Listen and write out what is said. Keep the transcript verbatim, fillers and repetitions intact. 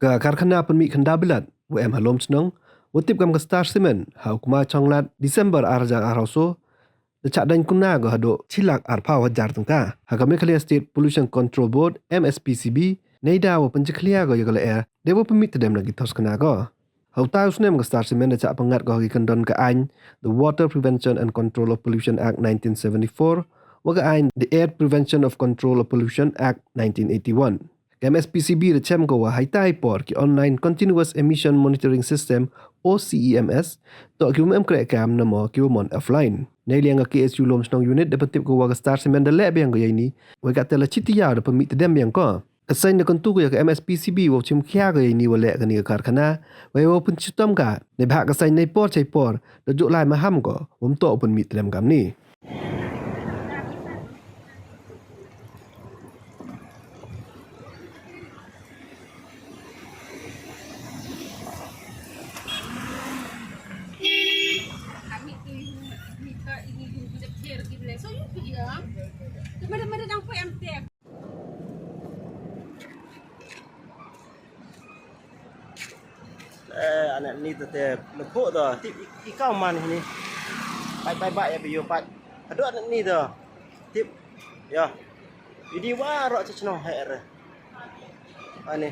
Ka karkhana pynmih khyndaw bilat wa em ha Lumshnong, wa tip kam ka Star Cement, ha u Kmaichonglad December ar hajar ar phaw soo, da chah daiñ kuna ko hadooh chi lak ar phaw hajar tyngka. Ha ka Meghalaya State Pollution Control Board, M S P C B, neida wa pynjakhlia ko ya ka lyer, deiwa pynmih tdem na ki thos khana ko. Ha utai u snem ka Star Cement da chah pynngat ko ha ki kyndon ka aiñ The Water Prevention and Control of Pollution Act nineteen seventy-four, wa ka aiñ The Air Prevention of Control of Pollution Act nineteen eighty-one. Ka M S P C B da chem ko wa heitai por ki Online Continuous Emission Monitoring System, O C E M S, toh ki wa em kreh kam namo ki wa mon offline. Neiliang ka K S U Lumshnong Unit da pyntip ko wa ka Star Cement da leh biang ko ya ini, wei katte la chi tayaaw da pynmih tdem biang ko. Ka seiñ da kyntu ko ya ka M S P C B wow chimkhia ko ya ini wa leh kani ka karkhana, wei wow pynchitom ka, neibhah ka seiñ nei por chei por da jooh lai maham ko wym toh u pynmih tdem kamni. Eh, anak ni tu te lekuk tu, tip i, i kau man ini. Pai, pai, pai, ya, biu, pai. Aduh, anak ni tu. Tip, ya. Ini wa rok cechnong he re. Ani.